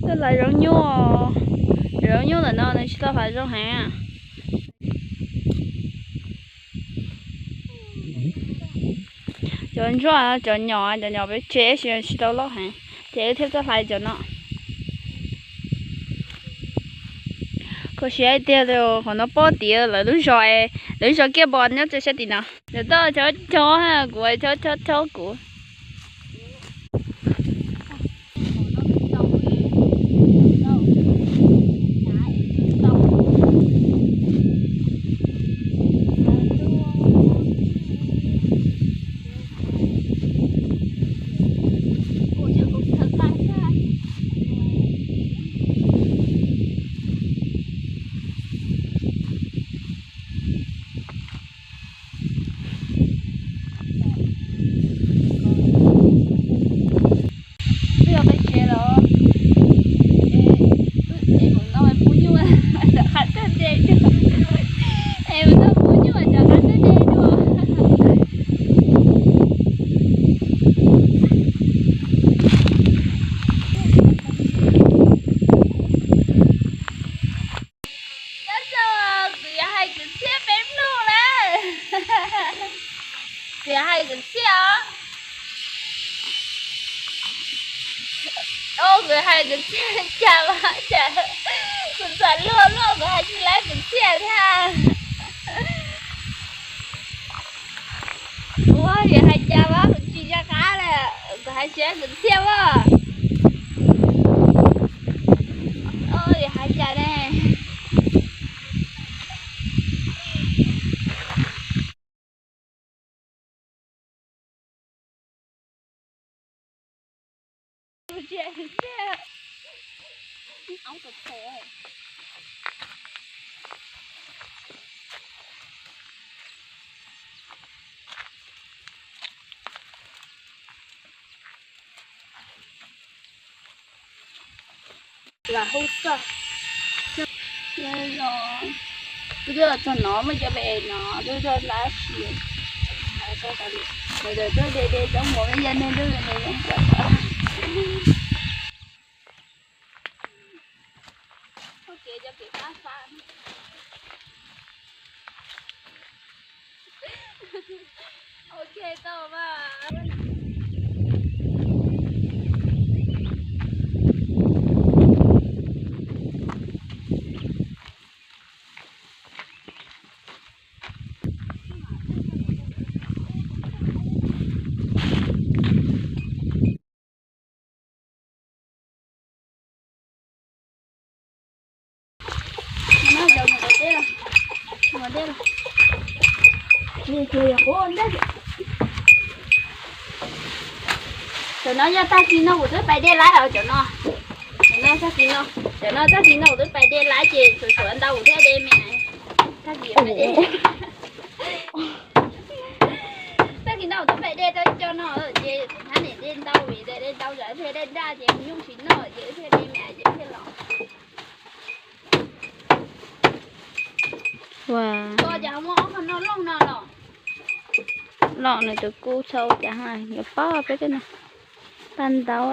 Tuaj hlais zaub nyuj, zaub nyuj ntawm no nws tsis tau hlais zoo heev. Cov ntsuag, cov nyom, cov nyom peb tseg tab sis tsis tau loj heev, ces wb thiaj tuaj hlais cov no. Khuv xim hais tiag, qhov no pob tiav lawv lub zos, lawv lub zos kiaj npos nyob rau sab tim no. Lawv tau chob chob, kuv chob chob chob kuv. Kwv txhiaj peb pluj lawm. Kwv hais kwv txhiaj os. Au, kwv hais kwv txhiaj cas mas cas, kuv txawm luag luaj kuv hais tsis laib kwv txhiaj thiab. Ua yog hais cas mas kuv tsis nco qab lawm, kuv hais tsis laib kwv txhiaj as. Au, yog hais cas ne. Los hu txog, twb txog no muaj cov pem no twb txog lab si, mus tawm tuaj de de cov mus yog neeg lub zoo. Ok, tau mas. Cov no yog tag kis no kuv twb pais de laib os cov no. Cov no tag kis no, cov no tag kis no kuv twb pais de laib ces suav suav ntau kuv thiaj de me. Tag kis pais de, tag kis no kuv twb pais de tau cov no ces kuv hab niam de ntau vim de ntau cov thiaj de daj ces nyuj tsis noj ces thiaj de me ces thiaj los. Ua, cov muaj ob qho no looj no los. Los nws tus kub txhau cas yuav pab peb tej no. Pab ntau.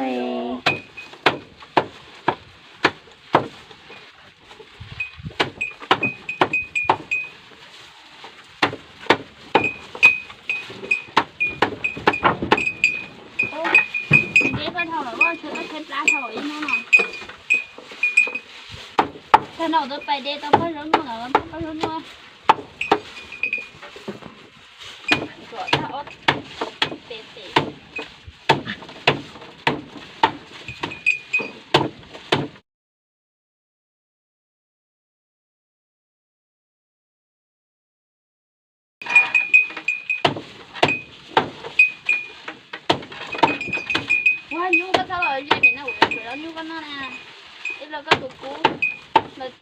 Nce paj dhau lawm, tshuav koj tshaib plab dhau ib hnub no. Tag no kuv twb pais de tau pob zaub nuaj lawm, pob zaub nuaj. Tsuas tag ob peb tes. Ua nyuj koj txhob los ze pem no, kuv tsuav los nyuj koj noj na. Ib los koj tus kub los.